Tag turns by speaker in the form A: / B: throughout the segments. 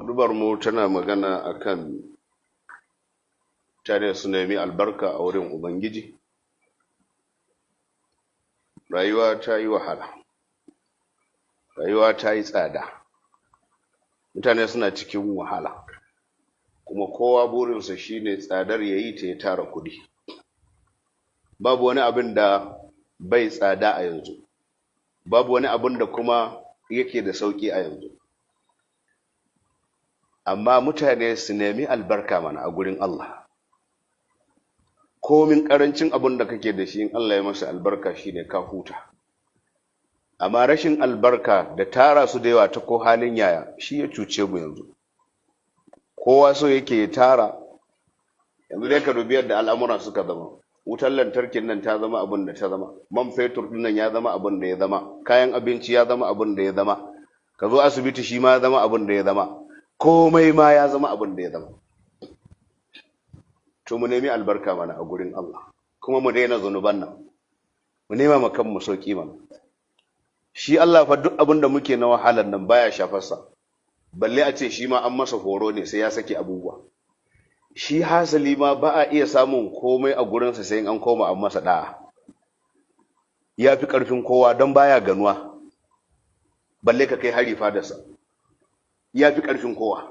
A: Hudubar mu tana magana akan mutane su nemi albarka a wurin Ubangiji. Rayuwa ta yi wahala, rayuwa ta yi tsada, mutane suna cikin wahala, kuma kowa burinsa shine tsadar ya yi ta ya tara kuɗi. Babu wani abin da bai tsada a yanzu, babu wani abin da kuma yake da sauƙi a yanzu. Amma mutane su nemi albarka mana a gurin Allah. Komin ƙarancin abin da kake da shi, in Allah ya masa albarka shine ka huta. Amma rashin albarka da tara su da yawa ta ko halin yaya shi ya cuce mu yanzu. Kowa so yake ya tara. Yanzu dai ka dubi yadda al'amura suka zama. Wutar lantarkin nan ta zama abin da ta zama, man fetur ɗin nan ya zama abin da ya zama, kayan abinci ya zama abin da ya zama, ka zo asibiti shi ma ya zama abin da ya zama, komai ma ya zama abin da ya zama. To mu nemi albarka mana a gurin Allah, kuma mu daina zunuban nan, mu nema ma kanmu sauki mana. Shi Allah fa duk abin da muke na wahalar nan baya shafarsa, balle a ce shi ma an masa horo ne sai ya sake abubuwa. Shi hasali ma ba a iya samun komai a gurinsa sai in an koma an masa da'a. Ya fi ƙarfin kowa don baya ganuwa, balle ka kai hari fadarsa. Ya fi ƙarfin kowa,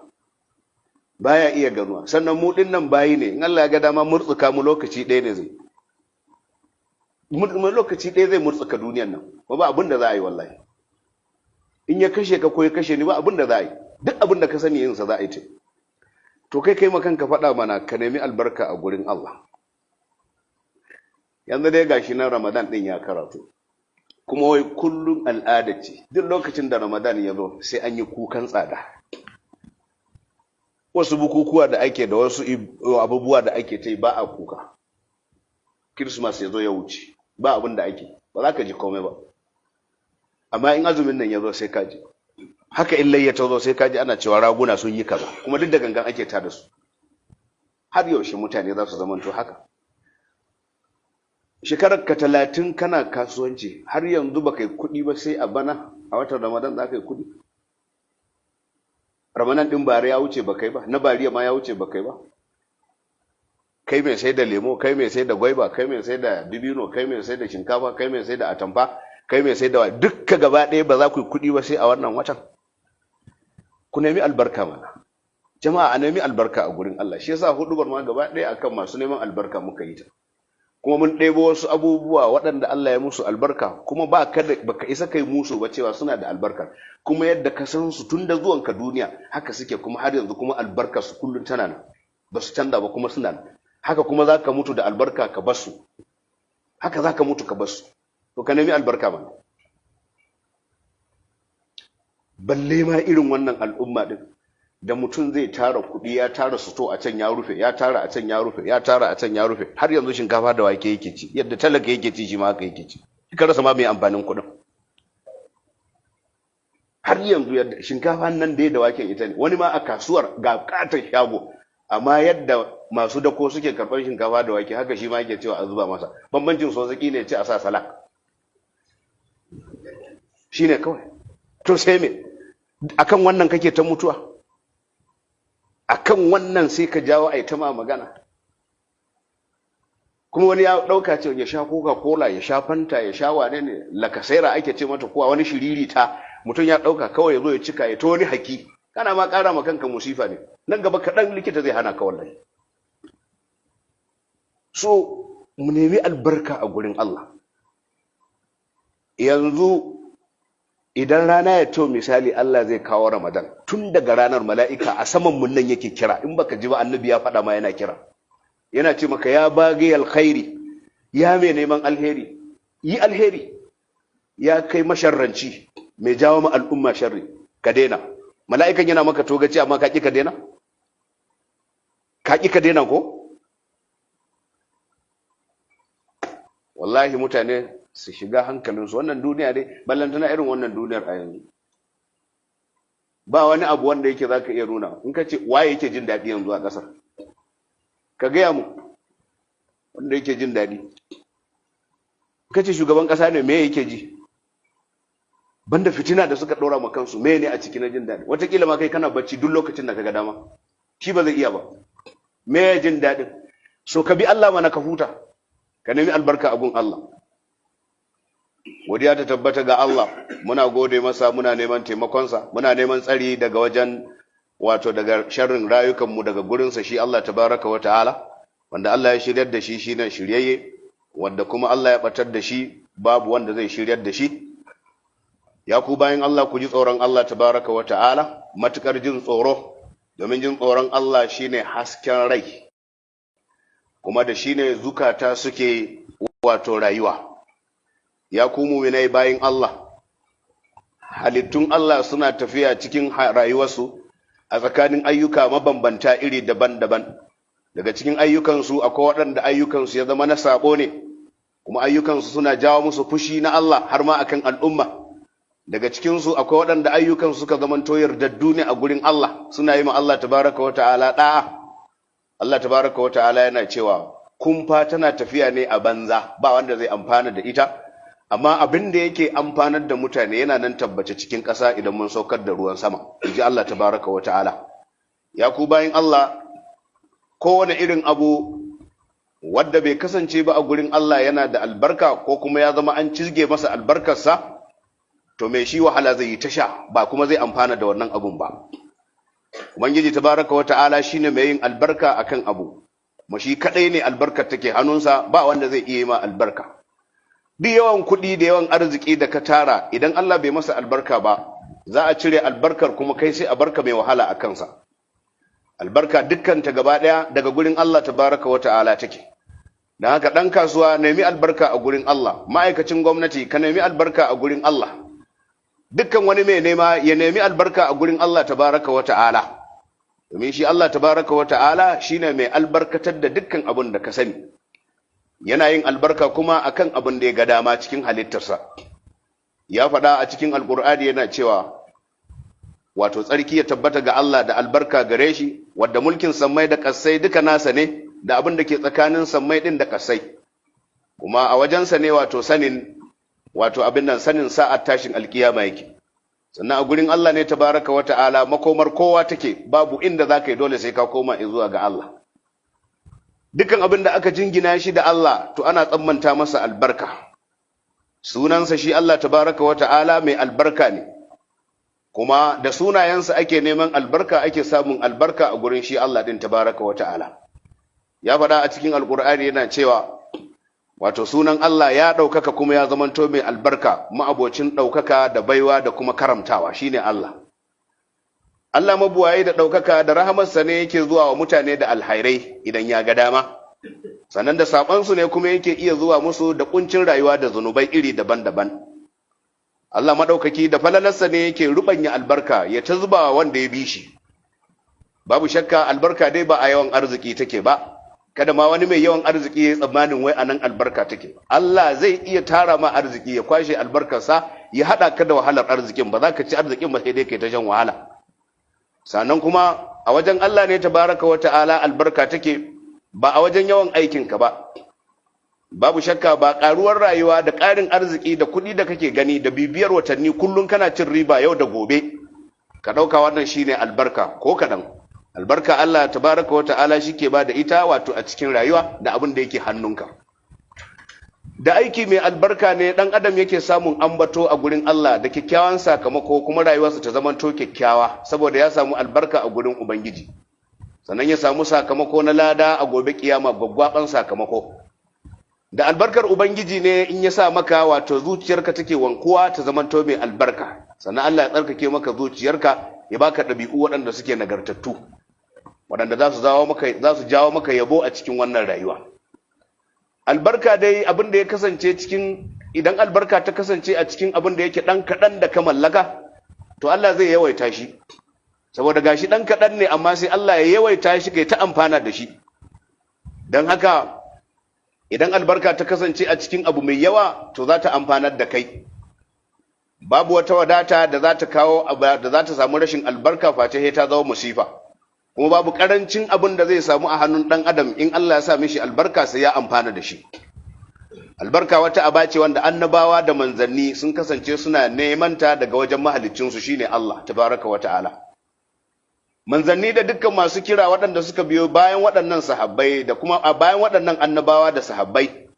A: baya iya ganuwa. Sannan mu ɗin nan bayi ne, in Allah ya ga dama murtsuka mu lokaci ɗaya ne zai lokaci ɗaya zai murtsuka duniyan nan, ba abin da za a yi wallahi. In ya kashe ka ko ya kashe ni, ba abin da za a yi, duk abin da ka sani yin sa za a yi ta. To kai kai makanka faɗa mana, ka nemi albarka a gurin Allah. Yanzu dai gashi nan Ramadan ɗin ya karatu, kuma wai kullum al'ada ce, duk lokacin da Ramadan ya zo sai an yi kukan tsada. Wasu bukukuwa da ake da wasu abubuwa da ake ta yi ba a kuka. Christmas ya zo ya wuce, ba abin da ake, ba za ka ji komai ba. Amma in azumin nan ya zo sai ka ji. Haka in layya ta zo sai ka ji ana cewa raguna sun yi kaza, kuma duk da gangan ake tada su. Har yaushe mutane za su zamanto haka? Shekarar ka 30 kana kasuwanci, har yanzu ba kai kuɗi ba, sai a bana a watan Ramadan za ka yi kuɗi. Ramadan ɗin bara ya wuce ba kai ba, na bariya ma ya wuce ba kai ba. Kai mai sai da lemo, kai mai sai da gwaiba, kai mai sai da dibino, kai mai sai da shinkafa, kai mai sai da atamfa, kai mai sai da dukka gaba ɗaya ba za ku yi kuɗi ba sai a wannan watan. Ku nemi albarka mana. Jama'a, a nemi albarka a gurin Allah. Shi yasa hudubar ma gaba ɗaya akan masu neman albarka muka yi ta. Kuma mun ɗebo wasu abubuwa waɗanda Allah ya musu albarka, kuma ba ka da baka isa kai musu ba cewa suna da albarka. Kuma yadda ka san su tun da zuwanka duniya haka suke, kuma har yanzu kuma albarka su kullum tana nan, ba su canza ba kuma suna nan. Haka kuma za ka mutu da albarka ka bar su, haka za ka mutu ka bar su. To ka nemi albarka mana. Balle ma irin wannan al'umma din da mutum zai tara kuɗi, ya tara suto a can ya rufe, ya tara a can ya rufe, ya tara a can ya rufe, har yanzu shinkafa da wake yake ci, yadda talaka yake ci shi ma haka yake ci. Ka rasa ma mai amfanin kuɗin. Har yanzu yadda shinkafa nan dai da waken ita ne, wani ma a kasuwar ga katon shago, amma yadda masu dako suke karɓar shinkafa da wake haka shi ma yake cewa a zuba masa. Bambancin sosaki ne ce a sa salak, shine kawai. To sai me akan wannan kake ta mutuwa? Akan wannan sai ka jawo ai ta ma magana. Kuma wani ya ɗauka cewa ya sha Coca Cola, ya sha Fanta, ya sha wane ne, lakasaira ake ce mata, kowa wani shiriri ta mutum ya ɗauka kawai ya zo ya cika ya ta wani haki. Kana ma ƙara ma kanka musifa ne, nan gaba kaɗan likita zai hana ka wallahi. So mu nemi albarka a gurin Allah. Yanzu idan rana ya to misali Allah zai kawo Ramadan, tun daga ranar mala'ika a saman mun nan yake kira. In baka ji ba, annabi ya faɗa ma, yana kira, yana ce maka ya bagi alkhairi, ya mai neman alheri, yi alheri, ya kai masharranci mai jawo ma al'umma sharri, ka daina. Mala'ikan yana maka togaci, amma ka ƙi ka daina, ka ƙi ka daina ko? Wallahi mutane su shiga hankalinsu. Wannan duniya dai, ballantana irin wannan duniyar a yanzu, ba wani abu wanda yake za ka iya nuna. In ka ce waye yake jin daɗi yanzu a ƙasar, ka gaya mu wanda yake jin daɗi. Ka ce shugaban ƙasa ne, me yake ji? Banda fitina da suka ɗora ma kansu, me ne a ciki na jin daɗi? Wataƙila ma kai kana bacci duk lokacin da ka ga dama, shi ba zai iya ba. Me ya jin daɗin? So ka bi Allah mana ka huta, ka nemi albarka a gun Allah. Godiya ta tabbata ga Allah, muna gode masa, muna neman taimakonsa, muna neman tsari daga wajen, wato daga sharrin rayukanmu daga gurinsa shi Allah tabaraka wa ta'ala. Wanda Allah ya shiryar da shi shine shiryayye, wanda kuma Allah ya batar da shi babu wanda zai shiryar da shi. Ya ku bayan Allah, ku ji tsoron Allah tabaraka wa ta'ala matukar jin tsoro, domin jin tsoron Allah shine hasken rai, kuma da shine zukata suke wato rayuwa. Ya ku muminai bayin Allah, halittun Allah suna tafiya cikin rayuwarsu a tsakanin ayyuka mabambanta iri daban-daban. Daga cikin ayyukansu akwai waɗanda ayyukansu ya zama na sabo ne, kuma ayyukansu suna jawo musu fushi na Allah har ma akan al'umma. Daga cikinsu akwai waɗanda ayyukansu suka zama yardaddu ne a gurin Allah, suna yi ma Allah tabaraka wa ta'ala da'a. Allah tabaraka wa ta'ala yana cewa kumfa tana tafiya ne a banza, ba wanda zai amfana da ita, amma abin da yake amfanar da mutane yana nan tabbace cikin ƙasa idan mun saukar da ruwan sama, inji Allah tabaraka wa ta'ala. Ya ku bayin Allah, kowane irin abu wadda bai kasance ba a gurin Allah yana da albarka, ko kuma ya zama an cizge masa albarkarsa, to mai shi wahala zai yi ta sha, ba kuma zai amfana da wannan abun ba. Ubangiji tabaraka wa ta'ala shine mai yin albarka akan abu, kuma shi kadai ne albarkar take hannunsa, ba wanda zai iya yi ma albarka. Duk yawan kuɗi da yawan arziki da ka tara, idan Allah bai masa albarka ba, za a cire albarkar kuma kai sai a barka mai wahala a kansa. Albarka dukkanta gaba ɗaya daga gurin Allah tabaraka wa ta'ala take. Don haka ɗan kasuwa, nemi albarka a gurin Allah. Ma'aikacin gwamnati, ka nemi albarka a gurin Allah. Dukkan wani mai nema ya nemi albarka a gurin Allah tabaraka wa ta'ala, domin shi Allah tabaraka wa ta'ala shine mai albarkatar da dukkan abin da ka sani. Yana yin albarka kuma akan abin da ya ga dama cikin halittarsa. Ya faɗa a cikin Alƙur'ani yana cewa, wato tsarki ya tabbata ga Allah da albarka gare shi, wadda mulkin sammai da ƙasai duka nasa ne, da abin da ke tsakanin sammai ɗin da ƙasai, kuma a wajensa ne wato sanin, wato abin nan, sanin sa'ar tashin alkiyama yake. Sannan a gurin Allah ne tabaraka wa ta'ala makomar kowa take, babu inda za ka yi, dole sai ka koma zuwa ga Allah. Dukan abin da aka jingina shi da Allah, to ana tsammanta masa albarka. Sunansa shi Allah tabaraka wa ta'ala mai albarka ne, kuma da sunayensa ake neman albarka, ake samun albarka a gurin shi Allah din tabaraka wa ta'ala. Ya faɗa a cikin Alƙur'ani yana cewa, wato sunan Allah ya ɗaukaka kuma ya zamanto mai albarka, ma'abocin ɗaukaka da baiwa da kuma karamtawa shine Allah. Allah mabuwaye da ɗaukaka da rahamarsa ne yake zuwa wa mutane da alhairai idan ya ga dama, sannan da saɓonsu ne kuma yake iya zuwa musu da ƙuncin rayuwa da zunubai iri daban-daban. Allah maɗaukaki da falalarsa ne yake ruɓanya albarka ya ta zuba wanda ya bi shi. Babu shakka albarka dai ba a yawan arziki take ba. Kada ma wani mai yawan arziki ya tsammanin wai anan albarka take. Allah zai iya tara ma arziki, ya kwashe albarkarsa, ya haɗa ka da wahalar arzikin, ba za ka ci arzikin ba, sai dai kai ta shan wahala. Sannan kuma a wajen Allah ne tabaraka wa ta'ala albarka take, ba a wajen yawan aikinka ba. Babu shakka ba ƙaruwar rayuwa da ƙarin arziki da kuɗi da kake gani da bibiyar watanni kullum kana cin riba yau da gobe, ka ɗauka wannan shine albarka ko kaɗan. Albarka Allah tabaraka wa ta'ala shi ke ba da ita, wato a cikin rayuwa da abin da yake hannunka. Da aiki mai albarka ne ɗan adam yake samun ambato a gurin Allah da kyakkyawan sakamako, kuma rayuwarsa ta zamanto kyakkyawa saboda ya samu albarka a gurin Ubangiji, sannan ya samu sakamako na lada a gobe kiyama, gwaggwaban sakamako. Da albarkar Ubangiji ne in ya sa maka, wato zuciyarka take wankuwa ta zamanto mai albarka, sannan Allah ya tsarkake maka zuciyarka, ya baka ɗabi'u waɗanda suke nagartattu, waɗanda za su jawo maka yabo a cikin wannan rayuwa. Albarka dai abin da ya kasance cikin, idan albarka ta kasance a cikin abin da yake ɗan kaɗan da ka mallaka, to Allah zai yawaita shi, saboda gashi ɗan kaɗan ne, amma sai Allah ya yawaita shi kai ta amfana da shi. Don haka idan albarka ta kasance a cikin abu mai yawa, to za ta amfanar da kai. Babu wata wadata da za ta kawo da za ta samu rashin albarka face sai ta zama musifa, kuma babu karancin abin da zai samu a hannun ɗan adam, in Allah ya sa mishi albarka sai ya amfana da shi. Albarka wata aba ce wanda annabawa da manzanni sun kasance suna neman ta daga wajen mahaliccinsu, shine Allah tabaraka wa ta'ala. Manzanni da dukkan masu kira waɗanda suka biyo bayan waɗannan sahabbai da kuma a bayan waɗannan annabawa da sahabbai,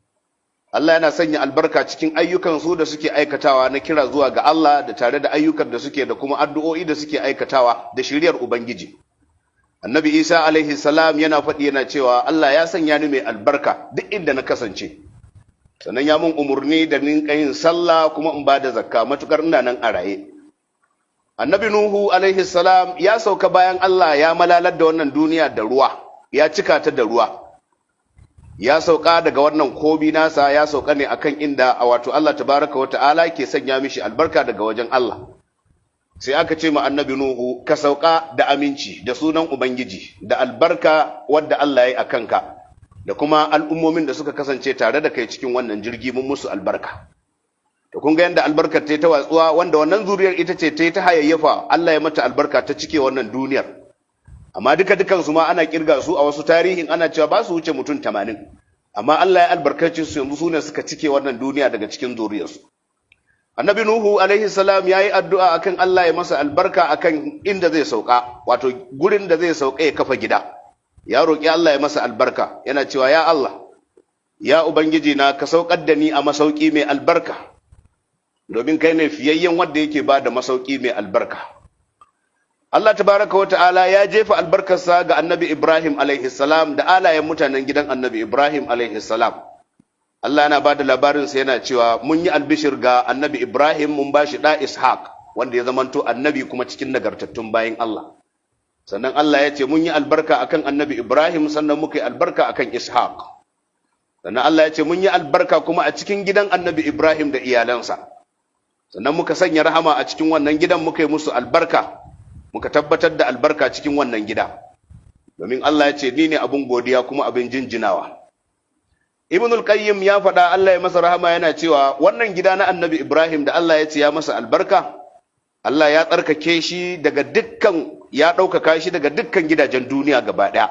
A: Allah yana sanya albarka cikin ayyukansu da suke aikatawa na kira zuwa ga Allah, da tare da ayyukan da suke da kuma addu'o'i da suke aikatawa da shiriyar Ubangiji. Annabi Isa alaihi salam yana faɗi yana cewa, "Allah ya sanya ni mai albarka duk inda na kasance. Sannan ya mun umarni da ninka yin sallah kuma in ba da zakka matukar ina nan a raye." Annabi Nuhu alaihi salam ya sauka bayan Allah ya malalar da wannan duniya da ruwa, ya cika ta da ruwa. Ya sauka daga wannan kobi nasa, ya sauka ne akan inda a wato Allah tabaraka wa ta'ala ke sanya mishi albarka daga wajen Allah. Sai aka ce ma Annabi Nuhu, "Ka sauka da aminci da sunan Ubangiji da albarka wadda Allah ya yi a kanka da kuma al'ummomin da suka kasance tare da kai cikin wannan jirgi, mun musu albarka." To kun ga yadda albarkar ta yi ta watsuwa, wanda wannan zuriyar ita ce ta yi ta hayayyafa, Allah ya mata albarka ta cike wannan duniyar. Amma duka dukan su ma ana kirga su a wasu tarihin, ana cewa ba su wuce mutum 80, amma Allah ya albarkace su, yanzu su ne suka cike wannan duniya daga cikin zuriyarsu. Annabi Nuhu alaihi salam ya yi addu'a akan Allah ya masa albarka akan inda zai sauka, wato gurin da zai sauka ya kafa gida. Ya roƙi Allah ya masa albarka, yana cewa, "Ya Allah, ya Ubangiji na, ka saukar da ni a masauki mai albarka, domin kai ne fiyayyen wanda yake ba da masauki mai albarka." Allah tabaraka wa ta'ala ya jefa albarkarsa ga Annabi Ibrahim alaihi salam da alayen mutanen gidan Annabi Ibrahim alaihi salam. Allah yana ba da labarinsa, yana cewa, "Mun yi albishir ga Annabi Ibrahim, mun ba shi ɗa Ishaq wanda ya zamanto annabi kuma cikin nagartattun bayin Allah." Sannan Allah ya ce, "Mun yi albarka akan Annabi Ibrahim, sannan muka yi albarka akan Ishaq." Sannan Allah ya ce, "Mun yi albarka kuma a cikin gidan Annabi Ibrahim da iyalansa. Sannan muka sanya rahama a cikin wannan gidan, muka yi musu albarka, muka tabbatar da albarka cikin wannan gida. Domin Allah ya ce, 'Ni ne abin godiya kuma abin jinjinawa.'" Ibnul Qayyim ya faɗa, Allah ya masa rahama, yana cewa wannan gida na Annabi Ibrahim da Allah ya ce ya masa albarka, Allah ya tsarkake shi daga dukkan, ya ɗaukaka shi daga dukkan gidajen duniya gaba ɗaya.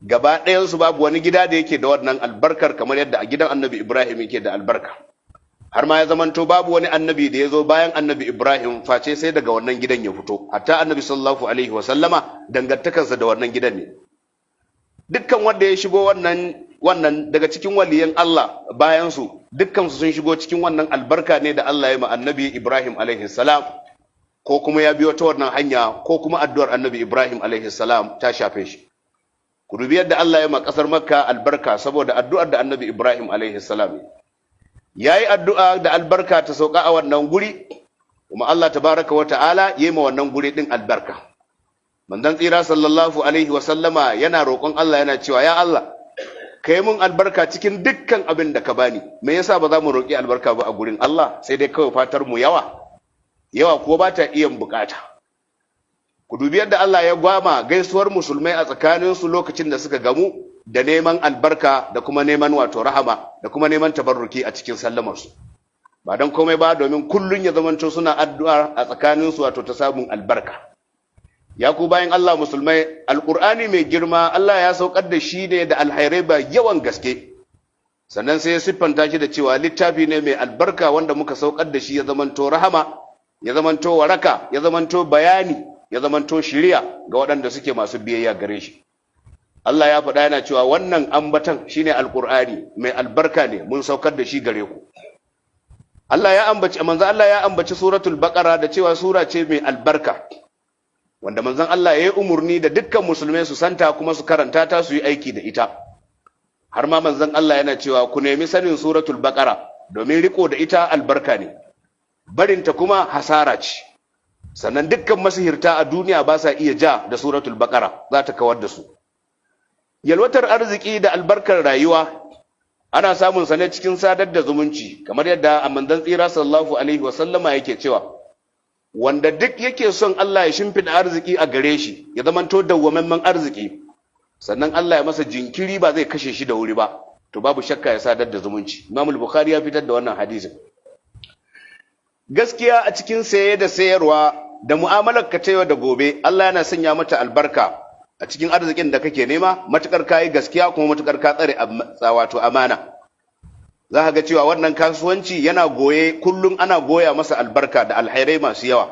A: Gaba ɗayansu babu wani gida da yake da wannan albarkar kamar yadda a gidan Annabi Ibrahim yake da albarka. Har ma ya zamanto babu wani annabi da ya zo bayan Annabi Ibrahim face sai daga wannan gidan ya fito. Hatta Annabi sallallahu alaihi wa sallama dangantakarsa da wannan gidan ne. Dukkan wanda ya shigo wannan daga cikin waliyan Allah bayan su, dukkan su sun shigo cikin wannan albarka ne da Allah ya ma Annabi Ibrahim alaihi salam, ko kuma ya biyo ta wannan hanya, ko kuma addu'ar Annabi Ibrahim alaihi salam ta shafe shi. Ku dubi yadda Allah ya ma kasar Makka albarka saboda addu'ar da Annabi Ibrahim alaihi salam ya yi, addu'a da albarka ta sauka a wannan guri, kuma Allah tabaraka wa ta'ala ya yi ma wannan guri din albarka. Manzon tsira sallallahu alaihi wa sallama yana roƙon Allah, yana cewa, "Ya Allah, ka yi mun albarka cikin dukkan abin da ka bani." Me yasa ba za mu roƙi albarka ba a gurin Allah? Sai dai kawai fatar mu yawa yawa kuwa ba ta iya bukata. Ku dubi yadda Allah ya gwama gaisuwar musulmai a tsakaninsu lokacin da suka gamu da neman albarka da kuma neman wato rahama da kuma neman tabarruki a cikin sallamarsu. Ba don komai ba, domin kullun ya zamanto suna addu'a a tsakaninsu, wato ta samun albarka. Ya ku bayan Allah musulmai, Alƙur'ani mai girma Allah ya saukar da shi ne da alhairai ba yawan gaske. Sannan sai ya siffanta shi da cewa littafi ne mai albarka wanda muka saukar da shi ya zamanto rahama, ya zamanto waraka, ya zamanto bayani, ya zamanto shiriya ga waɗanda suke masu biyayya gare shi. Allah ya faɗa yana cewa, "Wannan ambatan, shine Alƙur'ani, mai albarka ne, mun saukar da shi gare ku." Allah ya ambaci, manzo Allah ya ambaci Suratul Baqara da cewa sura ce mai albarka, wanda manzon Allah ya yi umurni da dukkan musulmai su santa kuma su karanta ta, su yi aiki da ita. Har ma manzon Allah yana cewa, "Ku nemi sanin Suratul Baqara, domin riko da ita albarka ne, barinta kuma hasara ce." Sannan dukkan masihirta a duniya ba sa iya ja da Suratul Baqara, za ta kawar da su. Yalwatar arziki da albarkar rayuwa ana samun sa ne cikin sadar da zumunci, kamar yadda a manzon tsira sallallahu alaihi wa sallama yake cewa, wanda duk yake son Allah ya shimfiɗa arziki a gare shi, ya zamanto dawwamammen arziki, sannan Allah ya masa jinkiri, ba zai kashe shi da wuri ba, to babu shakka ya sadar da zumunci. Imam Bukhari ya fitar da wannan hadisin. Gaskiya a cikin saye da sayarwa da mu'amalar ka ta yau da gobe, Allah yana sanya mata albarka a cikin arzikin da kake nema, matukar kayi gaskiya kuma matukar ka tsare wato amana. Za ka ga cewa wannan kasuwanci yana goye, kullum ana goya masa albarka da alhairai masu yawa.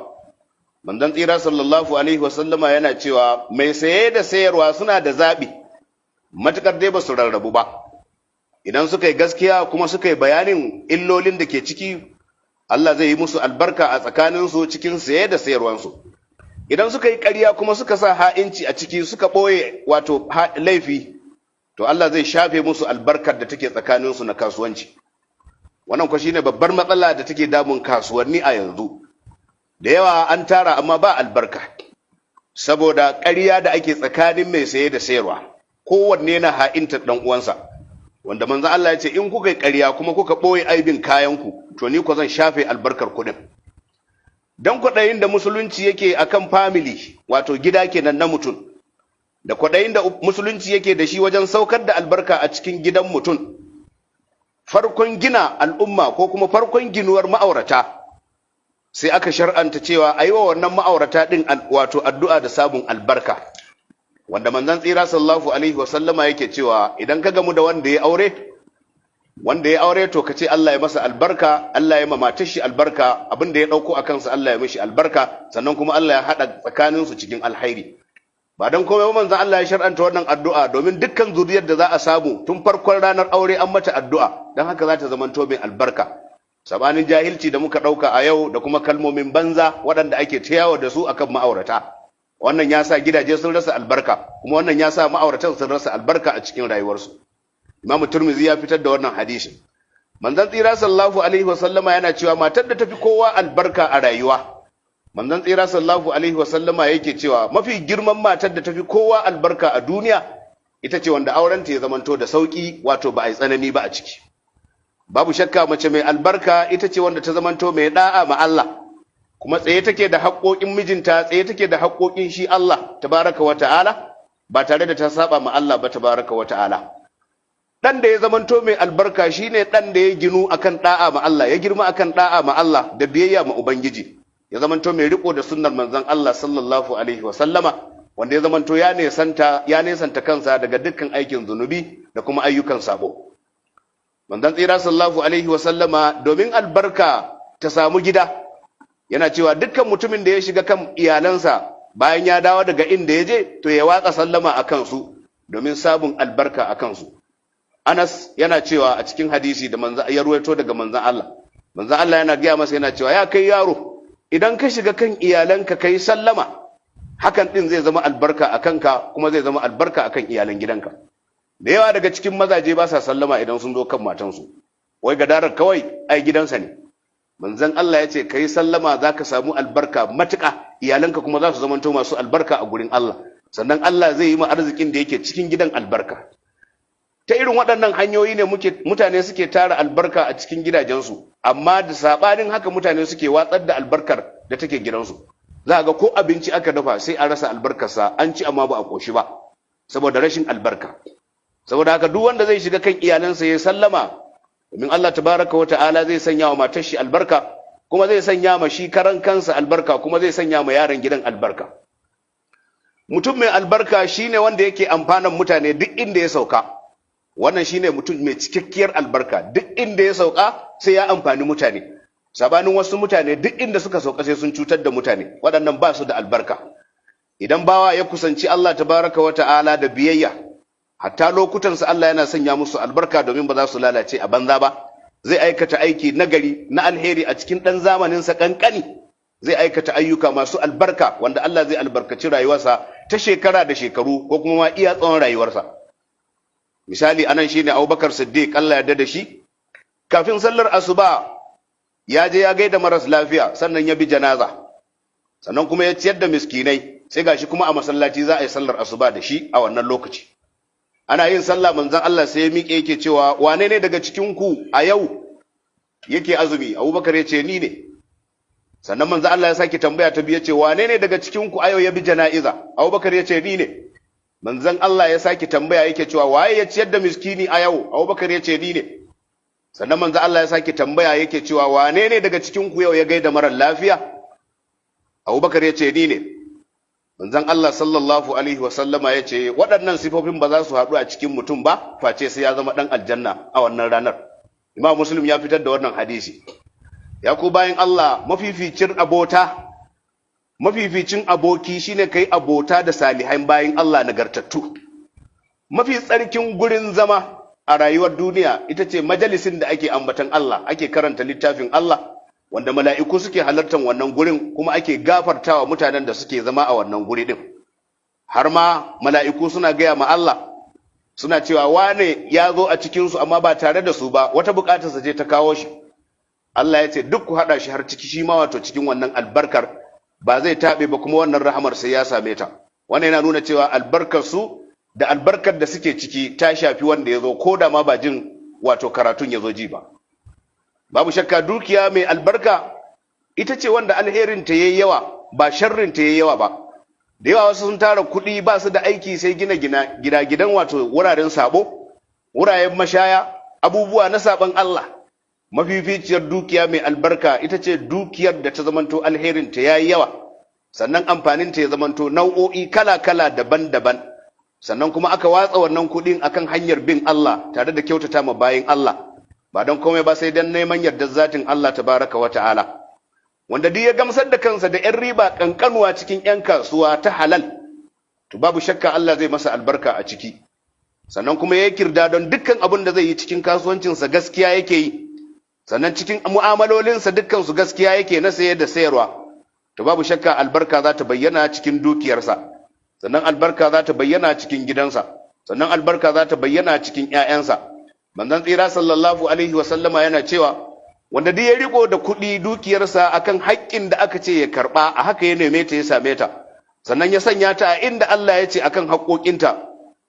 A: Manzon tsira sallallahu alaihi wasallama yana cewa mai saye da sayarwa suna da zaɓi, matukar dai ba su rarrabu ba. Idan suka yi gaskiya kuma suka yi bayanin illolin da ke ciki, Allah zai yi musu albarka a tsakaninsu cikin saye da sayarwansu. Idan suka yi ƙarya kuma suka sa ha'inci a ciki, suka ɓoye wato laifi, to Allah zai shafe musu albarkar da take tsakaninsu na kasuwanci. Wannan kwa shine babbar matsala da take damun kasuwanni a yanzu. Da yawa an tara amma ba albarka, saboda ƙarya da ake tsakanin mai saye da sayarwa, kowanne na ha'intar ɗan uwansa. Wanda manzo Allah ya ce in kuka yi ƙarya kuma kuka ɓoye aibin kayanku, to ni ko zan shafe albarkar kuɗin. Dan kwaɗayin da musulunci yake akan family, wato gida kenan na mutum, da kwaɗayin da musulunci yake da shi wajen saukar da albarka a cikin gidan mutum, farkon gina al'umma ko kuma farkon ginuwar ma'aurata, sai aka shar'anta cewa a yi wa wannan ma'aurata ɗin wato addu'a da samun albarka. Wanda manzon tsira sallallahu alaihi wasallama yake cewa idan ka gamu da wanda ya aure, wanda ya aure, to ka ce Allah ya masa albarka, Allah ya ma matar shi albarka, abin da ya dauko a kansa Allah ya mishi albarka, sannan kuma Allah ya hada tsakanin su cikin alhairi. Ba dan komai ba manzon Allah ya shar'anta wannan addu'a, domin dukkan zuriyar da za a samu tun farkon ranar aure an mata addu'a, dan haka za ta zamanto mai albarka. Sabanin jahilci da muka dauka a yau da kuma kalmomin banza waɗanda ake ta yawo da su akan ma'aurata, wannan ya sa gidaje sun rasa albarka, kuma wannan ya sa ma'auratan sun rasa albarka a cikin rayuwarsu. Imam Turmizi ya fitar da wannan hadisin. Manzon tsira sallallahu alaihi wasallama yana cewa matar da tafi kowa albarka a rayuwa, manzon tsira sallallahu alaihi wasallama yake cewa mafi girman matar da tafi kowa albarka a duniya ita ce wanda aurenta ya zamanto da sauki, wato ba a yi tsanani ba a ciki. Babu shakka mace mai albarka ita ce wanda ta zamanto mai da'a ma Allah, kuma tsaye take da haƙoƙin mijinta, tsaye take da haƙoƙin shi Allah tabaraka wa ta'ala, ba tare da ta saba ma Allah ba tabaraka wa ta'ala. Dan da ya zamanto mai albarka shine dan da ya ginu akan da'a ma Allah, ya girma akan da'a ma Allah da biyayya ma Ubangiji, ya zamanto mai riko da sunnar manzon Allah sallallahu alaihi wa sallama, wanda ya zamanto ya nesanta kansa daga dukkan aikin zunubi da kuma ayyukan sabo. Manzon tsira sallallahu alaihi wa sallama, domin albarka ta samu gida, yana cewa dukkan mutumin da ya shiga kan iyalansa bayan ya dawo daga inda ya je, to ya watsa sallama a kansu domin samun albarka a kansu. Anas yana cewa a cikin hadisi da manzo ya ruwaito daga manzon Allah, manzon Allah yana gaya masa, yana cewa ya kai yaro, idan ka shiga kan iyalanka kai sallama, hakan din zai zama albarka a kanka kuma zai zama albarka akan iyalan gidanka. Da yawa daga cikin mazaje ba sa sallama idan sun zo kan matansu, wai gadarar kawai ai gidansa ne. Manzon Allah ya ce kai sallama, za ka samu albarka matuƙa, iyalanka kuma za su zamanto masu albarka a gurin Allah, sannan Allah zai yi ma arzikin da yake cikin gidan albarka. Ta irin waɗannan hanyoyi ne mutane suke tara albarka a cikin gidajensu, amma da saɓanin haka mutane suke watsar da albarkar da take gidansu. Za a ga ko abinci aka dafa sai a rasa albarkarsa, an ci amma ba a ƙoshi ba saboda rashin albarka. Saboda haka duk wanda zai shiga kan iyalansa ya sallama, domin Allah tabaraka wa ta'ala zai sanya wa matar shi albarka, kuma zai sanya ma shi karan kansa albarka, kuma zai sanya ma yaron gidan albarka. Mutum mai albarka shine wanda yake amfanan mutane duk inda ya sauka. Wannan shine mutum mai cikakkiyar albarka, duk inda ya sauka sai ya amfani mutane. Sabanin wasu mutane, duk inda suka sauka sai sun cutar da mutane, waɗannan ba su da albarka. Idan bawa ya kusanci Allah tabaraka wa ta'ala da biyayya, hatta lokutansa Allah yana sanya musu albarka, domin ba za su lalace a banza ba. Zai aikata aiki nagari na alheri a cikin ɗan zamaninsa ƙanƙani, zai aikata ayyuka masu albarka wanda Allah zai albarkaci rayuwarsa ta shekara da shekaru ko kuma ma iya tsawon rayuwarsa. Misali anan shine Abubakar Siddiq, Allah ya yarda da shi, kafin sallar asuba ya je ya gaida maras lafiya, sannan ya bi janaza, sannan kuma ya ciyar da miskinai. Sai gashi kuma a masallaci za a yi sallar asuba da shi a wannan lokaci. Ana yin sallah, manzon Allah sai ya miƙe yake cewa wane ne daga cikin ku a yau yake azumi? Abubakar ya ce ni ne. Sannan manzon Allah ya sake tambaya ta biyu, ya ce wane ne daga cikin ku a yau ya bi jana'iza? Abubakar ya ce ni ne. Manzon Allah ya sake tambaya yake cewa waye ya ciyar da miskini a yau? Abubakar ya ce ni ne. Sannan manzon Allah ya sake tambaya yake cewa wane ne daga cikin ku yau ya gaida marar lafiya? Abubakar ya ce ni ne. Manzon Allah sallallahu alaihi wa sallama ya ce waɗannan sifofin ba za su haɗu a cikin mutum ba face sai ya zama ɗan aljanna a wannan ranar. Imam Muslim ya fitar da wannan hadisi. Ya ku bayan Allah, mafificin abota, mafificin aboki shine kai abota da salihan bayan Allah nagartattu. Mafi tsarkin gurin zama a rayuwar duniya ita ce majalisin da ake ambatan Allah, ake karanta littafin Allah, wanda mala'iku suke halartar wannan gurin, kuma ake gafartawa mutanen da suke zama a wannan guri din. Har ma mala'iku suna gaya ma Allah, suna cewa wane ya zo a cikinsu amma ba tare da su ba, wata bukatarsa ce ta kawo shi. Allah ya ce duk ku haɗa shi har ciki, shi ma wato cikin wannan albarkar ba zai taɓe ba, kuma wannan rahamar sai ya same ta. Wannan yana nuna cewa albarkar su da albarkar da suke ciki ta shafi wanda ya zo, ko da ma ba jin wato karatun ya zo ji ba. Babu shakka dukiya mai albarka ita ce wanda alherin ta yayi yawa, ba sharrin ta yayi yawa ba. Da yawa wasu sun tara kuɗi, ba su da aiki sai gina gina gida gidan wato wuraren sabo, wuraren mashaya, abubuwa na saban Allah. Mafificiyar dukiya mai albarka ita ce dukiyar da ta zamanto alherin ta yayi yawa, sannan amfanin ta ya zamanto nau'o'i kala-kala, daban-daban, sannan kuma aka watsa wannan kuɗin akan hanyar bin Allah tare da kyautata ma bayin Allah, ba don komai ba sai don neman yardar zatin Allah tabaraka wa ta'ala. Wanda duk ya gamsar da kansa da 'yan riba kankanuwa cikin 'yan kasuwa ta halal, to babu shakka Allah zai masa albarka a ciki. Sannan kuma ya kirda don dukkan abin da zai yi cikin kasuwancinsa gaskiya yake yi, sannan cikin mu'amalolinsa dukkan su gaskiya yake na saye da sayarwa, to babu shakka albarka za ta bayyana cikin dukiyarsa, sannan albarka za ta bayyana cikin gidansa, sannan albarka za ta bayyana cikin 'ya'yansa. Manzon tsira sallallahu alaihi wasallama yana cewa wanda duk ya riko da kuɗi, dukiyarsa, akan haƙƙin da aka ce ya karɓa, a haka ya neme ta ya same ta, sannan ya sanya ta a inda Allah ya ce akan haƙoƙinta,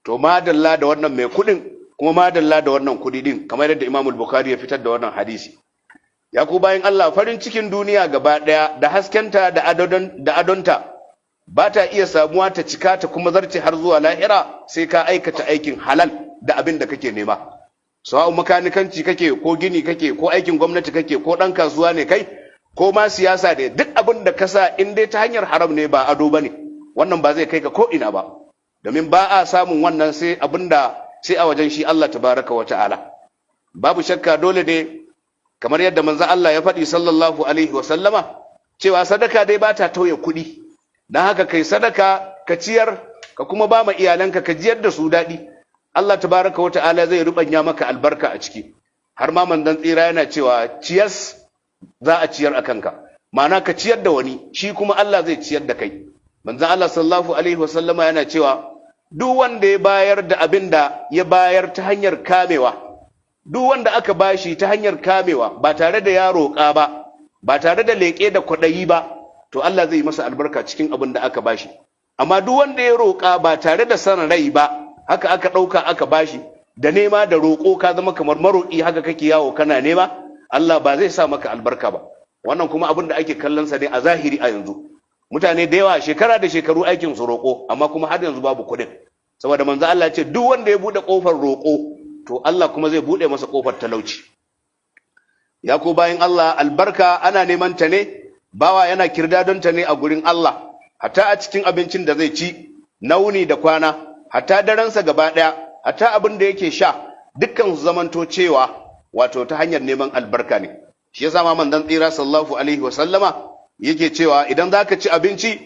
A: to madalla da wannan mai kuɗin, kuma madalla da wannan kuɗi din, kamar yadda Imam Bukhari ya fitar da wannan hadisi. Ya ku bayan Allah, farin cikin duniya gaba ɗaya da haskenta da adon da adonta ba ta iya samuwa ta cika ta kuma zarce har zuwa lahira sai ka aikata aikin halal da abin da kake nema. Sawa'un makanikanci kake, ko gini kake, ko aikin gwamnati kake, ko ɗan kasuwa ne kai, ko ma siyasa ne, duk abin da ka sa in dai ta hanyar haram ne, ba ado ba ne, wannan ba zai kai ka ko ina ba, domin ba a samun wannan sai abin da sai a wajen shi Allah tabaraka wa ta'ala. Babu shakka dole ne, kamar yadda manzo Allah ya faɗi sallallahu alaihi wa sallama cewa sadaka dai ba ta tauye kuɗi. Don haka kai sadaka, ka ciyar, ka kuma ba ma iyalanka, ka jiyar da su daɗi, Allah tabaraka wa ta'ala zai rubanya maka albarka a ciki. Har ma manzon tsira yana cewa ciyas, za a ciyar a kanka, ma'ana ka ciyar da wani, shi kuma Allah zai ciyar da kai. Manzon Allah sallallahu alaihi wasallama yana cewa duk wanda ya bayar da abin da ya bayar ta hanyar kamewa, duk wanda aka bashi ta hanyar kamewa, ba tare da ya roƙa ba, ba tare da leƙe da kwaɗayi ba, to Allah zai yi masa albarka cikin abin da aka bashi. Amma duk wanda ya roƙa ba tare da san rai ba, haka aka ɗauka aka bashi da nema da roƙo, ka zama kamar maroƙi, haka kake yawo kana nema, Allah ba zai sa maka albarka ba. Wannan kuma abin da ake kallon sa ne a zahiri a yanzu. Mutane da yawa shekara da shekaru aikin su roƙo, amma kuma har yanzu babu kuɗin, saboda manzo Allah ya ce duk wanda ya buɗe ƙofar roƙo, to Allah kuma zai buɗe masa ƙofar talauci. Ya ku bayin Allah, albarka ana neman ta ne, bawa yana kirda don ta ne a gurin Allah, hatta a cikin abincin da zai ci nauni da kwana, hatta daransa gaba ɗaya, hatta abin da yake sha, dukkan su zamanto cewa wato ta hanyar neman albarka ne. Shi yasa ma manzon tsira sallallahu alaihi wa sallama yake cewa idan zaka ci abinci,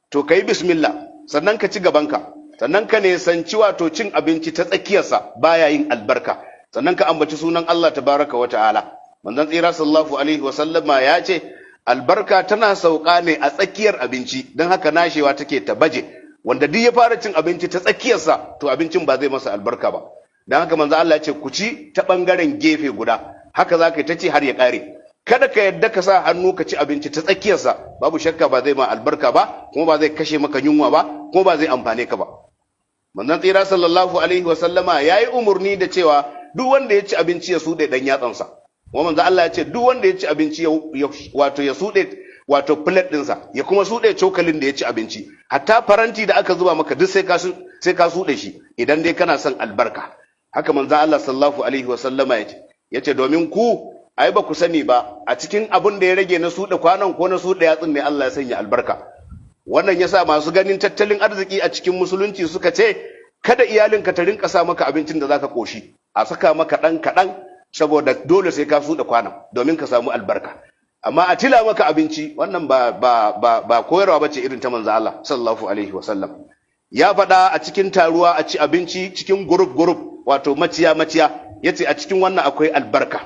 A: to kai bismillah, sannan ka ci gabanka, sannan ka nesanci wato cin abinci ta tsakiyarsa, baya yin albarka, sannan ka ambaci sunan Allah tabaraka wa ta'ala. Manzon tsira sallallahu alaihi wa sallama ya ce albarka tana sauka ne a tsakiyar abinci, don haka nashewa take ta baje. Wanda duk ya fara cin abinci ta tsakiyarsa, to abincin ba zai masa albarka ba. Don haka manzo Allah ya ce ku ci ta bangaren gefe guda, haka za ka yi ta ci har ya kare. Kada ka yadda ka sa hannu ka ci abinci ta tsakiyarsa, babu shakka ba zai ma albarka ba, kuma ba zai kashe maka yunwa ba, kuma ba zai amfane ka ba. Manzon tsira sallallahu alaihi wasallama ya yi umarni da cewa duk wanda ya ci abinci ya suɗe ɗan yatsansa. Kuma manzo Allah ya ce duk wanda ya ci abinci wato ya suɗe wato plate ɗinsa, ya kuma suɗe cokalin da ya ci abinci, hatta faranti da aka zuba maka duk sai ka suɗe shi idan dai kana son albarka. Haka manzo Allah sallallahu alaihi wasallama ya ce domin ku ai ba ku sani ba, a cikin abin da ya rage na suɗe kwanon ko na suɗe yatsun ne Allah ya sanya albarka. Wannan yasa masu ganin tattalin arziki a cikin musulunci suka ce kada iyalinka ta rinka sa maka abincin da zaka koshi, a saka maka ɗan kaɗan. Saboda dole sai ka suɗa kwanan domin ka samu albarka. Amma a tila maka abinci, wannan ba koyarwa bace irin ta manzo Allah sallallahu alaihi wasallam. Ya faɗa a cikin taruwa a ci abinci cikin group group, wato maciya maciya, yace a cikin wannan akwai albarka.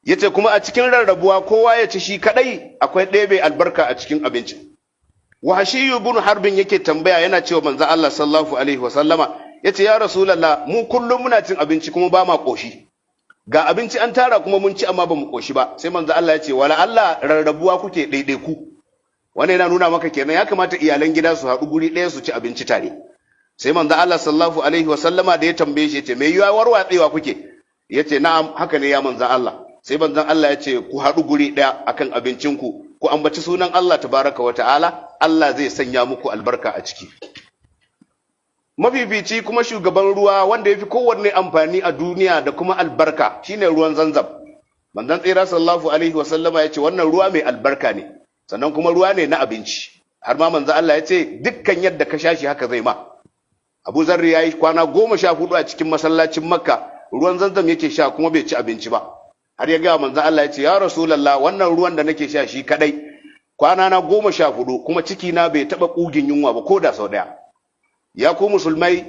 A: Yace kuma a cikin rarrabuwa kowa ya ci shi kadai, akwai ɗebe albarka a cikin abincin. Wahshiyu ibn Harbin yake tambaya, yana cewa manzo Allah sallallahu alaihi wasallama, yace: "Ya Rasulullah, mu kullum muna cin abinci kuma ba ma koshi. Ga abinci an tara kuma mun ci, amma ba mu koshi ba." Sai manzo Allah ya ce: "Wala Allah rarrabuwa kuke ɗaiɗaiku." Wannan yana nuna maka kenan ya kamata iyalan gida su haɗu guri ɗaya su ci abinci tare. Sai manzo Allah sallallahu alaihi wasallama da ya tambaye shi, yace: "Me yiwa warwatsewa kuke?" Yace: "Na'am, haka ne, ya manzo Allah." Sai manzon Allah ya ce: "Ku haɗu guri ɗaya akan abincinku, ku ambaci sunan Allah tabaraka wa ta'ala, Allah zai sanya muku albarka a ciki." Mafifici kuma shugaban ruwa wanda ya fi kowanne amfani a duniya da kuma albarka shine ruwan Zanzam. Manzon tsira sallallahu alaihi wasallama ya ce wannan ruwa mai albarka ne, sannan kuma ruwa ne na abinci. Har ma manzon Allah ya ce dukkan yadda ka sha shi haka zai ma. Abu Zarri ya yi kwana 14 a cikin masallacin Makka, ruwan Zanzam yake sha kuma bai ci abinci ba. Har ya gaya manzon Allah, ya ce: "Ya Rasulallah, wannan ruwan da nake sha shi kadai kwana na 14, kuma ciki na bai taba kugin yunwa ba ko da sau daya." Ya ku musulmai,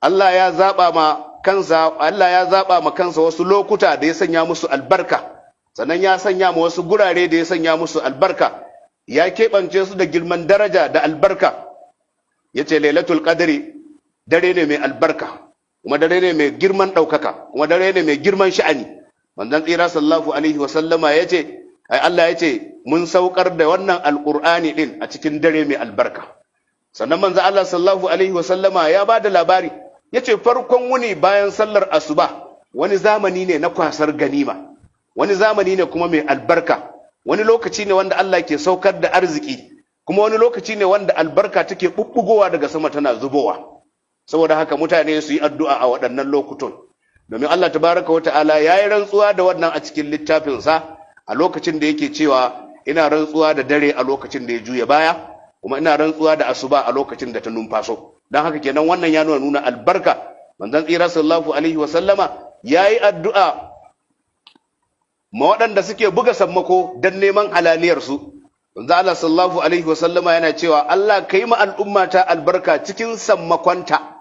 A: Allah ya zaba ma kansa wasu lokuta da ya sanya musu albarka, sannan ya sanya ma wasu gurare da ya sanya musu albarka, ya keɓance su da girman daraja da albarka. Yace Lailatul Qadri dare ne mai albarka, kuma dare ne mai girman ɗaukaka, kuma dare ne mai girman sha'ani. Manzon tsira sallallahu alaihi wa sallama yace ai Allah yace mun saukar da wannan Alqur'ani din a cikin dare mai albarka. Sannan manzon Allah sallallahu alaihi wa sallama ya ba da labari, yace farkon wuni bayan sallar asuba wani zamani ne na kwasar ganima, wani zamani ne kuma mai albarka, wani lokaci ne wanda Allah ke saukar da arziki, kuma wani lokaci ne wanda albarka take bubbugowa daga sama tana zubowa. Saboda haka mutane su yi addu'a a waɗannan lokutan, domin Allah tabaraka wa ta'ala ya yi rantsuwa da wannan a cikin littafinsa a lokacin da yake cewa: "Ina rantsuwa da dare a lokacin da ya juya baya, kuma ina rantsuwa da asuba a lokacin da ta numfaso." Don haka kenan wannan ya nuna albarka. Manzon tsira sallallahu alaihi wasallama ya yi addu'a ma waɗanda suke buga sammako don neman halaliyarsu. Manzo Allah sallallahu alaihi wasallama yana cewa: "Allah kai ma al'umma ta albarka cikin sammakonta."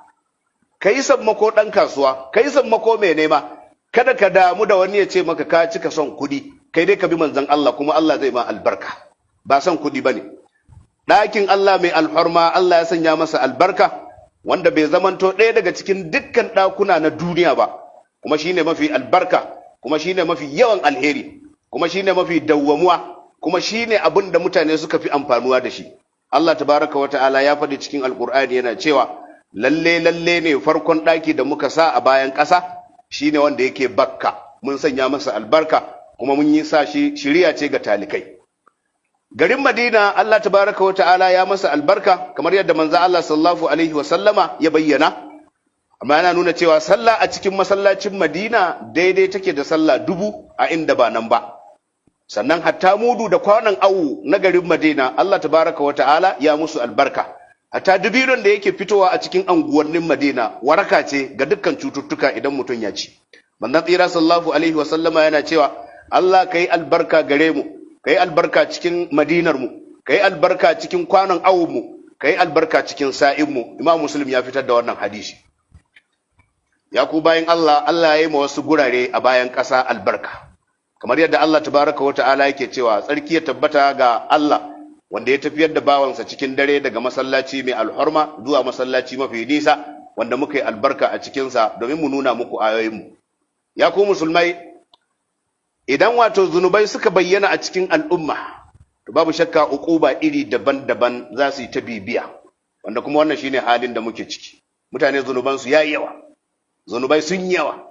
A: Kai sammako ɗan kasuwa, kai sammako mai nema, kada ka damu da wani ya ce maka ka cika son kuɗi. Kai dai ka bi manzon Allah, kuma Allah zai ma albarka. Ba son kuɗi bane. Ɗakin Allah mai alfarma, Allah ya sanya masa albarka wanda bai zamanto ɗaya daga cikin dukkan ɗakuna na duniya ba, kuma shine mafi albarka, kuma shine mafi yawan alheri, kuma shine mafi dawwamuwa, kuma shine abin da mutane suka fi amfanuwa da shi. Allah tabaraka wa ta'ala ya faɗi cikin Alƙur'ani, yana cewa lalle lalle ne farkon ɗaki da muka sa a bayan ƙasa shine wanda yake Bakka. Mun sanya masa albarka, kuma mun yi sa shi shiriya ce ga talikai. Garin Madina, Allah tabaraka wa ta'ala ya masa albarka kamar yadda manzo Allah sallallahu alaihi wa sallama ya bayyana. Amma yana nuna cewa sallah a cikin masallacin Madina daidai take da sallah 1000 a inda ba nan ba. Sannan hatta mudu da kwanan awu na garin Madina, Allah tabaraka wa ta'ala ya musu albarka. Hatta dubinon da yake fitowa a cikin anguwannin Madina waraka ce ga dukkan cututtuka idan mutum ya ci. Manzon tsira sallallahu alaihi wa sallama yana cewa: "Allah kai albarka gare mu, kai albarka cikin Madinar mu, kai albarka cikin kwanon awun mu, kai albarka cikin sa'in mu." Imam Muslim ya fitar da wannan hadisi. Ya ku bayin Allah, Allah ya yi ma wasu gurare a bayan ƙasa albarka, kamar yadda Allah tabaraka wa ta'ala yake cewa: "Tsarki ya tabbata ga Allah wanda ya tafiyar da bawansa cikin dare daga masallaci mai alhorma zuwa masallaci mafi nisa wanda muka yi albarka a cikinsa, domin mu nuna muku ayoyinmu." Ya ku musulmai, idan wato zunubai suka bayyana a cikin al'umma, to babu shakka uquba iri daban-daban za su yi ta bibiya, wanda kuma wannan shine halin da muke ciki. Mutane zunubansu yayi yawa, zunubai sun yawa.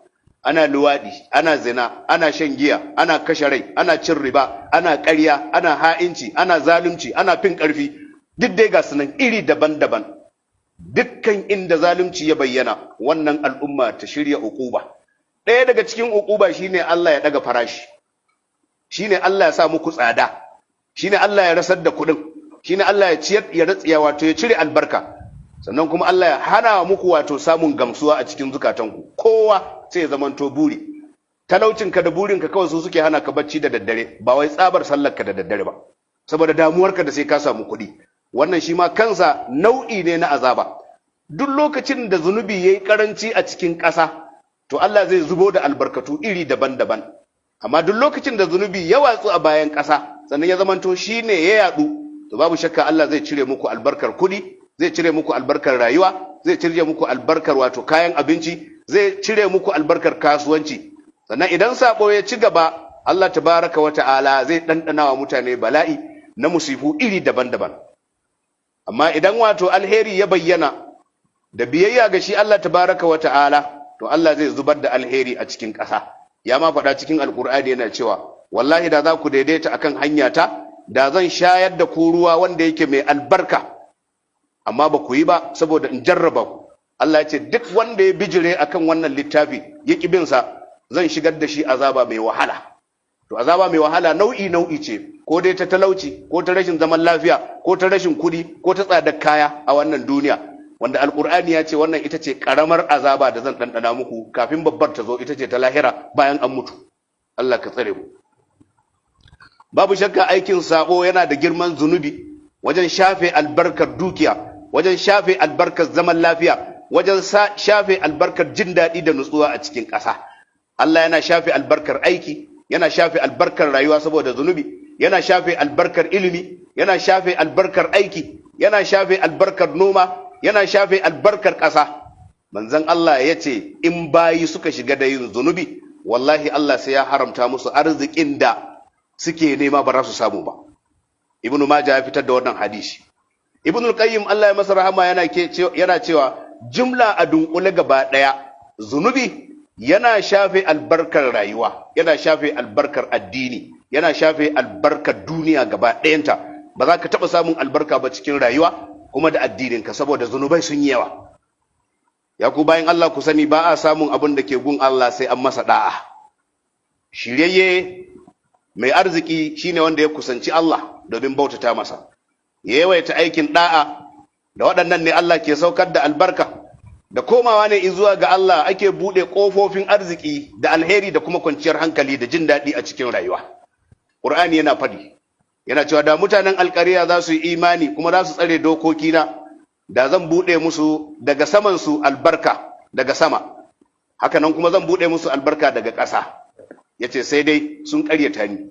A: Ana luwaɗi, ana zina, ana shan giya, ana kashe rai, ana cin riba, ana ƙarya, ana ha'inci, ana zalunci, ana fin ƙarfi, duk dai ga sunan iri daban-daban. Dukkan inda zalunci ya bayyana, wannan al'umma ta shirya uquba. Ɗaya daga cikin uquba shine Allah ya ɗaga farashi, shine Allah ya sa muku tsada, shine Allah ya rasar da kuɗin, shine Allah ya ciyar ya ratsiya, wato ya cire albarka. Sannan kuma Allah ya hana muku wato samun gamsuwa a cikin zukatanku. Kowa sai ya zamanto buri. Talaucinka da burinka kawai su suke hana ka bacci da daddare, ba wai tsabar sallarka da daddare ba, saboda damuwarka da sai ka samu kuɗi. Wannan shi ma kansa nau'i ne na azaba. Duk lokacin da zunubi yayi karanci a cikin ƙasa, to Allah zai zubo da albarkatu iri daban-daban. Amma duk lokacin da zunubi ya watsu a bayan ƙasa, sannan ya zamanto shi ne ya yaɗu, to babu shakka Allah zai cire muku albarkar kuɗi, zai cire muku albarkar rayuwa, zai cire muku albarkar wato kayan abinci, zai cire muku albarkar kasuwanci. Sannan idan sabo ya ci gaba, Allah tabaraka wa ta'ala zai ɗanɗana wa mutane bala'i na musifu iri daban-daban. Amma idan wato alheri ya bayyana da biyayya ga shi Allah tabaraka wa ta'ala, to Allah zai zubar da alheri a cikin ƙasa. Ya ma faɗa cikin Alƙur'ani yana cewa, wallahi da za ku daidaita akan hanyata, da zan shayar da ku ruwa wanda yake mai albarka, amma ba ku yi ba saboda in jarraba ku. Allah ya ce duk wanda ya bijire akan wannan littafi ya ƙi bin sa, zan shigar da shi azaba mai wahala. To azaba mai wahala nau'i nau'i ce, ko dai ta talauci, ko ta rashin zaman lafiya, ko ta rashin kuɗi, ko ta tsadar kaya a wannan duniya, wanda Alkur'ani ya ce wannan ita ce karamar azaba da zan ɗanɗana muku kafin babbar ta zo, ita ce ta lahira bayan an mutu. Allah ka tsare mu. Babu shakka aikin sabo yana da girman zunubi wajen shafe albarkar dukiya, wajen shafe albarkar zaman lafiya, wajen shafe albarkar jin daɗi da nutsuwa a cikin ƙasa. Allah yana shafe albarkar aiki, yana shafe albarkar rayuwa saboda zunubi, yana shafe albarkar ilimi, yana shafe albarkar aiki, yana shafe albarkar noma, yana shafe albarkar ƙasa. Manzon Allah ya ce in bayi suka shiga da yin zunubi, wallahi Allah sai ya haramta musu arzikin da suke nema, ba za su samu ba. Ibn Majah ya fitar da wannan hadisi. Ibn Qayyim, Allah ya masa rahama, yana cewa jumla a dunkule gaba daya, zunubi yana shafe albarkar rayuwa, yana shafe albarkar addini, yana shafe albarkar duniya gaba ɗayanta. Ba za ka taɓa samun albarka ba cikin rayuwa kuma da addininka, saboda zunubai sun yi yawa. Ya ku bayan Allah, ku sani ba a samun abin da ke gun Allah sai an masa da'a. Shiryayye mai arziki shine wanda ya kusanci Allah domin bautata masa, ya yawaita aikin da'a. Da waɗannan ne Allah ke saukar da albarka. Da komawa ne zuwa ga Allah ake buɗe ƙofofin arziki da alheri da kuma kwanciyar hankali da jin daɗi a cikin rayuwa. Ƙur'ani yana faɗi, yana cewa da mutanen alƙariya za su yi imani kuma za su tsare dokokina, da zan buɗe musu daga saman su albarka daga sama, haka nan kuma zan buɗe musu albarka daga ƙasa. Ya ce sai dai sun ƙaryata ni,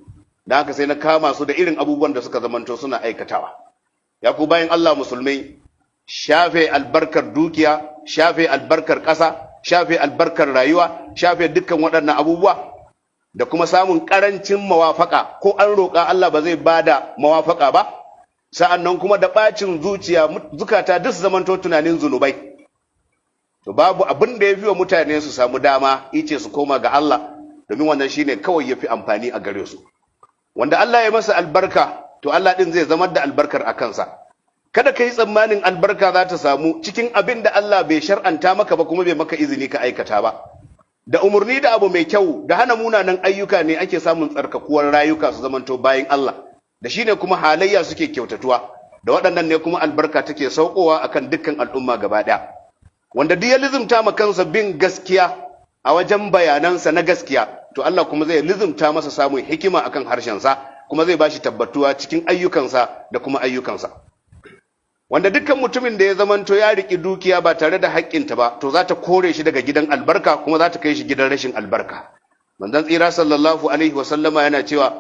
A: da haka sai na kama su da irin abubuwan da suka zamanto suna aikatawa. Ya ku bayan Allah musulmai, shafe albarkar dukiya, shafe albarkar ƙasa, shafe albarkar rayuwa, shafe dukkan waɗannan abubuwa, da kuma samun ƙarancin mawafaka, ko an roƙa Allah ba zai bada mawafaka ba, sa'an nan kuma da ɓacin zuciya, zukata duk zamanto tunanin zunubai, to babu abin da ya fi wa mutane su samu dama ice su koma ga Allah, domin wannan shine kawai ya fi amfani a gare su. Wanda Allah ya masa albarka, to Allah ɗin zai zamar da albarkar a kansa. Kada ka yi tsammanin albarka za ta samu cikin abin da Allah bai shar'anta maka ba kuma bai maka izini ka aikata ba. Da umarni da abu mai kyau da hana munanan ayyuka ne ake samun tsarkakuwar rayuka su zamanto bayin Allah, da shine kuma halayya suke kyautatuwa, da waɗannan ne kuma albarka take saukowa akan dukkan al'umma gaba ɗaya. Wanda duk ya lizumta ma kansa bin gaskiya a wajen bayanansa na gaskiya, to Allah kuma zai lizumta masa samun hikima akan harshensa, kuma zai bashi tabbatuwa cikin ayyukansa da kuma ayyukansa. Wanda dukkan mutumin da ya zamanto ya riƙi dukiya ba tare da haƙƙinta ba, to za ta kore shi daga gidan albarka kuma za ta kai shi gidan rashin albarka. Manzon tsira sallallahu alaihi wasallama yana cewa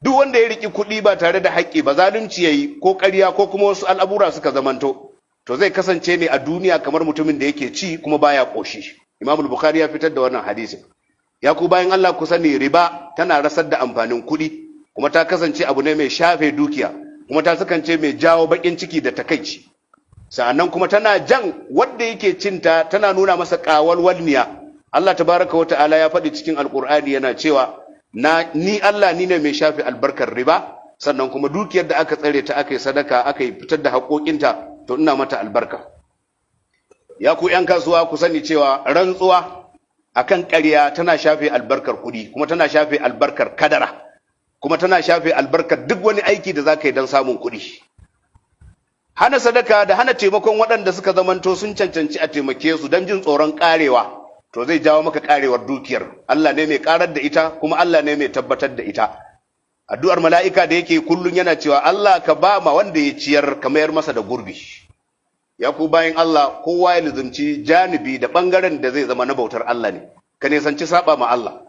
A: duk wanda ya riƙi kuɗi ba tare da haƙƙi ba, zalunci yayi ko ƙarya ko kuma wasu al'amura suka zamanto, to zai kasance ne a duniya kamar mutumin da yake ci kuma baya ƙoshi. Imam Bukhari ya fitar da wannan hadisin. Ya ku bayan Allah, ku sani riba tana rasar da amfanin kuɗi, kuma ta kasance abu ne mai shafe dukiya, kuma ta kasance mai jawo baƙin ciki da takaici. Sa'annan kuma tana jan wanda yake cinta, tana nuna masa ƙawalwalniya. Allah tabaraka wa ta'ala ya faɗi cikin Alƙur'ani yana cewa, na ni Allah ni ne mai shafe albarkar riba, sannan kuma dukiyar da aka tsare ta, aka yi sadaka, aka yi fitar da haƙoƙinta, to ina mata albarka. Ya ku 'yan kasuwa, ku sani cewa rantsuwa akan ƙarya tana shafe albarkar kuɗi, kuma tana shafe albarkar kadara, kuma tana shafe albarkar duk wani aiki da za ka yi don samun kuɗi. Hana sadaka da hana taimakon waɗanda suka zamanto sun cancanci a taimake su don jin tsoron karewa, to zai jawo maka karewar dukiyar. Allah ne mai karar da ita, kuma Allah ne mai tabbatar da ita. Addu'ar mala'ika da yake kullun yana cewa, Allah ka ba ma wanda ya ciyar, ka mayar masa da gurbi. Ya ku bayin Allah, kowa ya lizumci janibi da bangaren da zai zama na bautar Allah ne, ka nisanci saba ma Allah.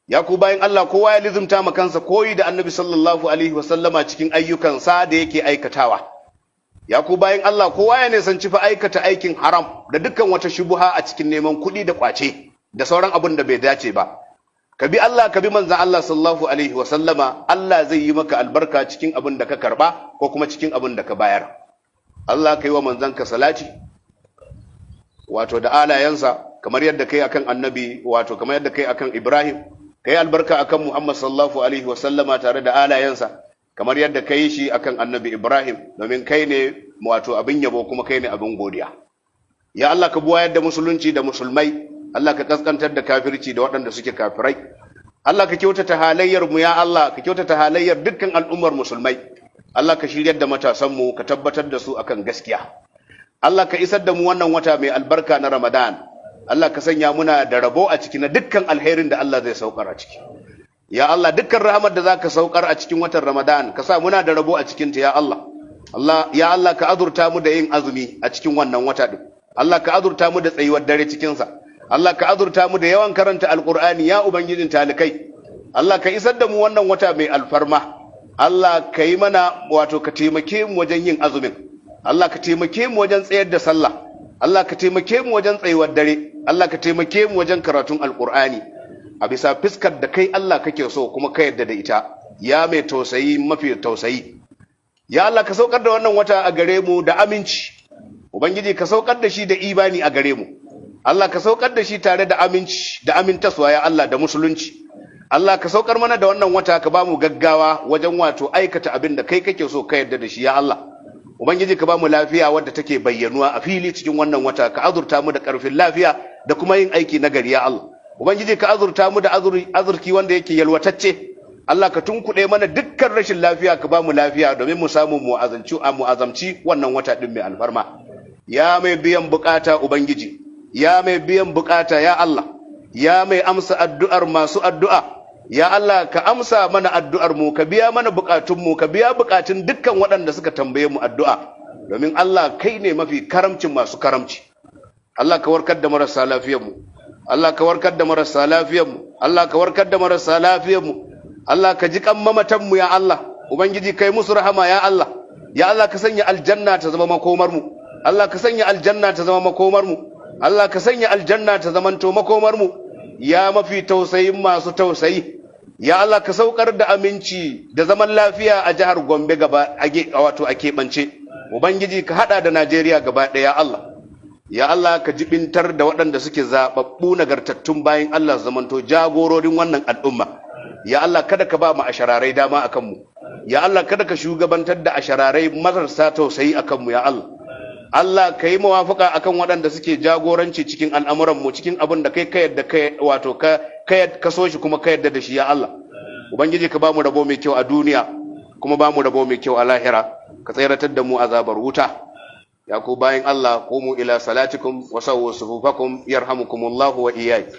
A: Ya ku bayin Allah, kowa ya lizumta ma kansa koyi da Annabi sallallahu alaihi wasallama cikin ayyukansa da yake aikatawa. Ya ku bayin Allah, kowa ya nisanci fa aikata aikin haram da dukkan wata shubuha a cikin neman kuɗi da kwace da sauran abin da bai dace ba. Ka bi Allah, ka bi manzon Allah sallallahu alaihi wasallama, Allah zai yi maka albarka cikin abin da ka karba ko kuma cikin abin da ka bayar. Allah, ka yi wa manzanka salati, wato da alayensa, kamar yadda kai akan Annabi, wato kamar yadda kai akan Ibrahim. Kai albarka akan Muhammad sallallahu alaihi wasallama tare da alayensa, kamar yadda kai shi akan Annabi Ibrahim, domin kai ne wato abin yabo kuma kai ne abin godiya. Ya Allah, ka buwayar da musulunci da musulmai. Allah, ka kaskantar da kafirci da waɗanda suke kafirai. Allah, ka kyautata halayyar mu. Ya Allah, ka kyautata halayyar dukkan al'ummar musulmai. Allah, ka shiryar da matasanmu, ka tabbatar da su akan gaskiya. Allah, ka isar da mu wannan wata mai albarka na Ramadan. Allah, ka sanya muna da rabo a ciki na dukkan alherin da Allah zai saukar a ciki. Ya Allah, dukkan rahamar da zaka saukar a cikin watan Ramadan, ka sa muna da rabo a cikin ta, ya Allah. Allah, ya Allah, ka azurta mu da yin azumi a cikin wannan wata din. Allah, ka azurta mu da tsayuwar dare cikin sa. Allah, ka azurta mu da yawan karanta Alqur'ani, ya ubangijin talikai. Allah, ka isar da mu wannan wata mai alfarma. Allah, ka yi mana, wato ka taimake mu wajen yin azumin. Allah, ka taimake mu wajen tsayar da sallah. Allah, ka taimake mu wajen tsayuwar dare. Allah, ka taimake mu wajen karatun Alkur'ani a bisa fiskar da kai Allah kake so kuma ka yarda da ita, ya mai tausayi mafi tausayi. Ya Allah, ka saukar da wannan wata a gare mu da aminci. Ubangiji, ka saukar da shi da imani a gare mu. Allah, ka saukar da shi tare da aminci da amintaswa, ya Allah, da musulunci. Allah, ka saukar mana da wannan wata, ka ba mu gaggawa wajen wato aikata abin da kai kake so ka yarda da shi, ya Allah. Ubangiji, ka ba mu lafiya wadda take bayyanuwa a fili cikin wannan wata, ka azurta mu da karfin lafiya da kuma yin aiki na gari, ya Allah. Ubangiji, ka azurta mu da azurki wanda yake yalwatacce. Allah, ka tunkuɗe mana dukkan rashin lafiya, ka ba mu lafiya domin mu samu mu azanci mu azamci wannan wata din mai alfarma. Ya mai biyan bukata Ubangiji, ya mai biyan bukata, ya Allah, ya mai amsa addu'ar masu addu'a, ya Allah, ka amsa mana addu'ar mu, ka biya mana bukatun mu, ka biya bukatun dukkan waɗanda suka tambaye mu addu'a, domin Allah, kai ne mafi karamcin masu karamci. Allah, ka warkar da marasa lafiyar mu. Allah, ka warkar da marasa lafiyar mu. Allah, ka warkar da marasa lafiyar mu. Allah, ka ji kan mamatan mu, ya Allah. Ubangiji, kai musu rahama, ya Allah. Ya Allah, ka sanya aljanna ta zama makomar mu. Allah, ka sanya aljanna ta zama makomar mu. Allah, ka sanya aljanna ta zamanto makomar mu, ya mafi tausayin masu tausayi. Ya Allah, ka saukar da aminci da zaman lafiya a jihar Gombe gaba, wato a keɓance. Ubangiji, ka hada da Najeriya gaba ɗaya, Allah. Ya Allah, ka jibintar da waɗanda suke zaɓaɓɓu nagartattun bayan Allah zamanto jagororin wannan al'umma. Ya Allah, kada ka ba mu ashararai dama akan mu. Ya Allah, kada ka shugabantar da ashararai marasa tausayi akan mu, ya Allah. Allah, ka yi mawafaka akan waɗanda suke jagoranci cikin al'amuranmu, cikin abin da kai ka yadda kai, wato ka so shi kuma ka yadda da shi, ya Allah. Ubangiji, ka ba mu rabo mai kyau a duniya kuma ba mu rabo mai kyau a lahira, ka tseratar da mu azabar wuta. Ya ku bayin Allah, qumu ila salatikum wa sawwu sufufakum, yarhamukumullahu wa iyyakum.